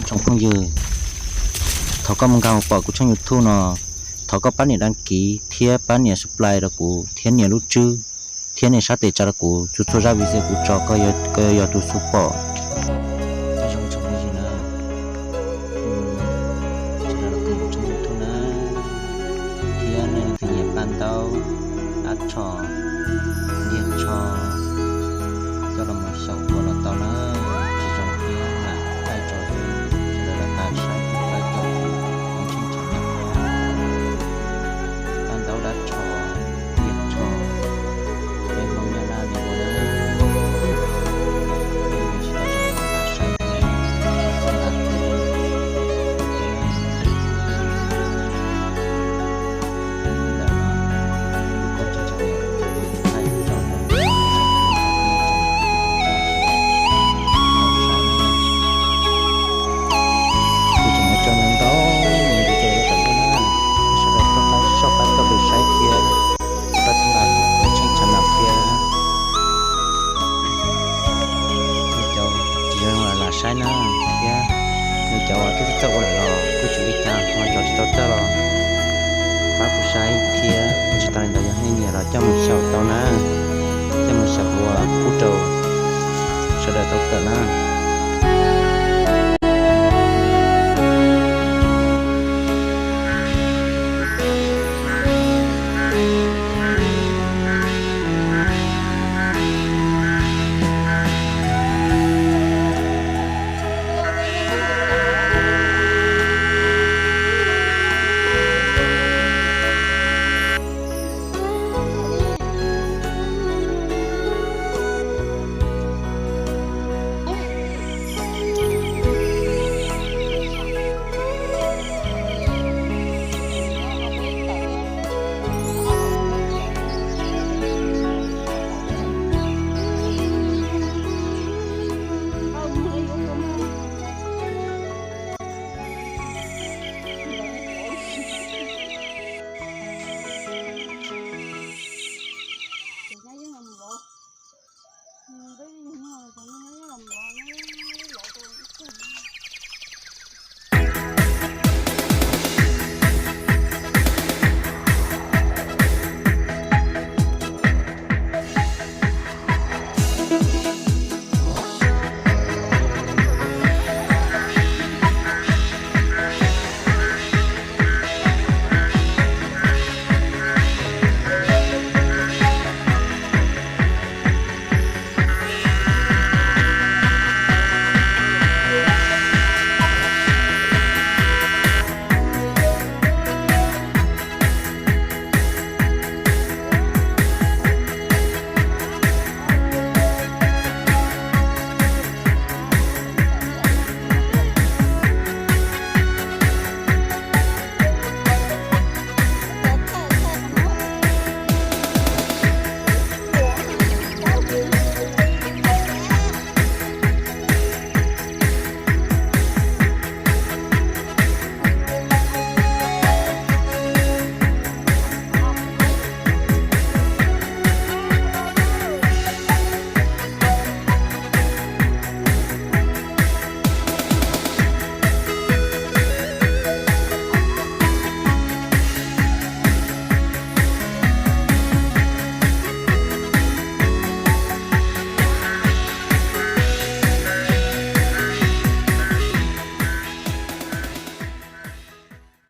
Tsoom phooj ywg, thov koj mus nkag mus pom kuv tshooj YouTube no, thov koj pab nias đăng ký thiab pab nias subscribe rau kuv thiab nias lub tswb thiab nias sab tes tsa rau kuv txhua txhua zaj video kuv tso, koj yuav yog tus xub pom. Nyob zoo tsoom phooj ywg na, sawv daws los koom kuv tshooj YouTube na, thiab nej leej twg nyiam paj ntaub, dab tsho, ntiag tsho, coj los mus xyaum ua los tau na, tsis zoo thiab lam thaij tso xwb, sawv daws los pab saib thiab pab caum kuv tshooj YouTube na. Paj ntaub dab tsho, ntiag tsho, peb Hmoob Nyab Laj li ua na, peb tsis tau zoo los saib thiab, txhua ntawd thiab. Ntawm no kuv tseem tso, kuv tseem thaij tso no, kuv tseem tso no, kuv tseem yuav tso ntau ntau mus rau lawv tawm tuaj na, sawv daws txhob pab, txhob pab txoj kev saib thiab, pab txhawb nqa kuv tshooj channel thiab. Yog cov tsis zoo los lam saib na, thiab yog cov uas twb txawj ua lawm los kuj tsis ua li cas, ho cov tsis tau txawj los pab kuv saib thiab. Tsis tas li ntawd yog nej nyiam los coj mus xyaum tau na, coj mus xyaum ua pub rau sawv daws tau kawm na.